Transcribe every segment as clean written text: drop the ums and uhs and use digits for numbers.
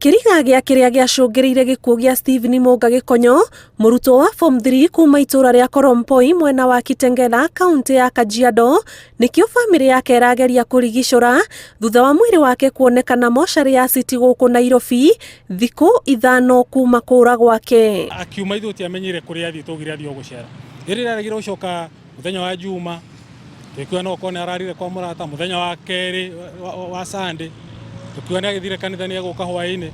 Kĩriga gĩa kĩrĩa gĩacũngĩrĩire gĩkuũ gĩa Stephen Mũnga Gĩkonyo, mũrutwo wa form 3 kuma itũra rĩa Korompoi mwena wa Kitengela, kaũntĩ ya Kajiado, nĩkĩo bamĩrĩ yake ĩrageria kũrigicũra thutha wa mwĩrĩ wake kuonekana mocarĩ ya City gũkũ Nairobi thikũ 5 kuma kũra gwake. Akiuma ithuĩ tũtiamenyire kũrĩa athiĩ, twaugire athiĩ o gũcera. Rĩrĩa aregire gũcoka mũthenya wa Juma, tũkiuga no okorwo nĩ ararire kwa mũrata. Mũthenya wa kerĩ wa Sunday, tũkiuga nĩ agĩthire kanitha nĩ egũka hwaĩ-inĩ.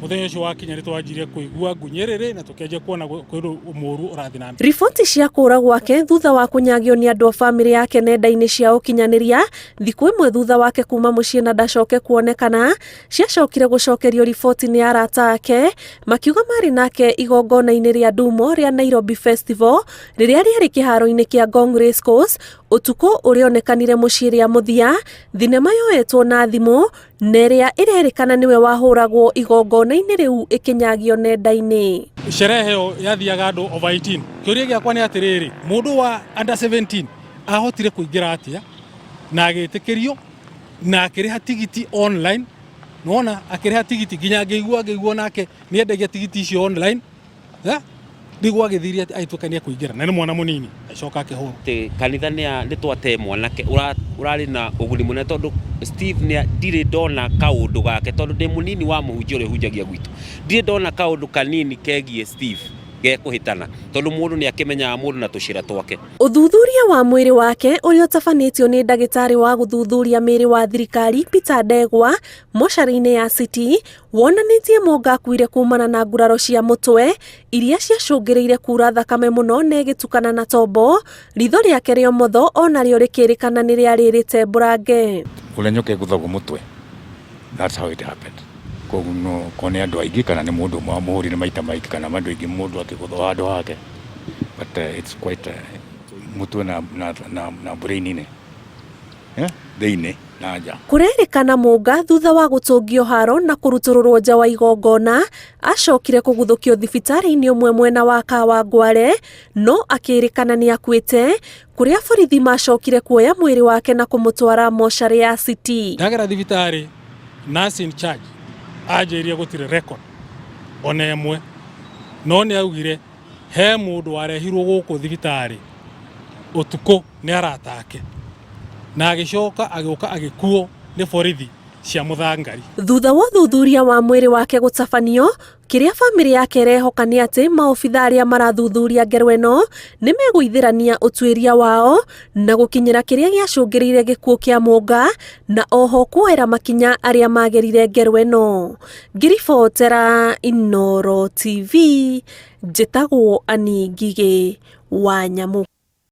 Mũthenya ũcio wakinya nĩ twanjirie kũigua ngunyĩrĩrĩ na tũkĩanjia kuona kwĩ ũndũ mũũru ũrathiĩ na mbere. Riboti cia kũra gwake thutha wa kũnyagio nĩ andũ a bamĩrĩ yake nenda-inĩ cia ũkinyanĩria thikũ 1 thutha wake kuma mũciĩ na ndacoke kuonekana, ciacokire gũcokerio riboti nĩ arata ake makiuga marĩ nake igongona-inĩ rĩa Ndumo rĩa Nairobi Festival rĩrĩa rĩarĩ kĩharo-inĩ kĩa Ngong Racecourse ũtukũ ũrĩa onekanire mũciĩ rĩa mũthia, thinema yoetwo na thimũ na ĩrĩa ĩrerĩkana nĩwe wahũragwo igongona-inĩ rĩu ĩkĩnyagio nenda-inĩ. Sherehe ĩyo yathiaga andũ over 18. Kĩũria gĩakwa nĩ atĩrĩrĩ, mũndũ wa under 17 ahotire kũingĩra atĩa na agĩtĩkĩrio na akĩrĩha tigiti online? Nĩwona akĩrĩha tigiti nginya ngĩigua nake nĩendagia tigiti icio online. Nĩguo agĩthire agĩtuĩka nĩ ekũingĩra na nĩ mwana mũnini agĩcoka akĩhũrwo. Atĩ kanitha nĩ twate mwanake ũrarĩ na ũguni mũnene tondũ Steve nĩ ndirĩ ndona kaũndũ gake tondũ ndĩ mũnini wa mũhunjia ũrĩa ũhunjagia gwitũ, ndirĩ ndona kaũndũ kanini kegiĩ Steve gekũhĩtana tondũ mũndũ nĩ akĩmenyaga mũndũ na tũcĩra twake. Ũthuthuria wa mwĩrĩ wake ũrĩa ũtabanĩtio nĩ ndagĩtarĩ wa gũthuthuria mĩĩrĩ wa thirikari Peter Ndegwa mocarĩ-inĩ ya City wonanĩtie Mũnga akuire kumana na nguraro cia mũtwe iria ciacũngĩrĩire kura thakame mũno na ĩgĩtukana na tombo, ritho rĩake rĩa ũmotho onarĩo rĩkĩrĩkana nĩ rĩarĩrĩte mbũrange. Ũrĩa nyoka ĩgũthagwo mũtwe, that's how it happened. Koguo no korwo nĩ andũ aingĩ kana nĩ mũndũ ũmwe wamũhũrire maita maingĩ kana andũ aingĩ mũndũ akĩgũthwo handũ hake, but it's quite mũtwe na brain-inĩ thĩinĩ na nja. Kũrerĩkana Mũnga thutha wa gũtũngio haro na kũrutũrũrwo nja wa igongona, acokire kũguthũkio thibitarĩ-inĩ ũmwe mwena wa Kawangware, no akĩrĩkana nĩ akuĩte, kũrĩa borithi macokire kuoya mwĩrĩ wake na kũmũtwara mocarĩ ya City. Ndagera thibitarĩ, nurse in charge anjĩrire gũtirĩ record ona ĩmwe, no nĩ augire he mũndũ warehirwo gũkũ thibitarĩ ũtukũ nĩ arata ake, na agĩcoka agĩũka agĩkuo nĩ borithi cia Mũthangari. Thutha wa ũthuthuria wa mwĩrĩ wake gũtabanio, kĩrĩa bamĩrĩ yake ĩrehoka nĩ atĩ maobitha arĩa marathuthuria ngero ĩno nĩ megũithĩrania ũtuĩria wao na gũkinyĩra kĩrĩa gĩacũngĩrĩire gĩkuũ kĩa Mũnga na oho kuoera makinya arĩa magerire ngero ĩno. Ngĩribotera Inooro TV, njĩtagwo Annie Ngigĩ wa Nyamu.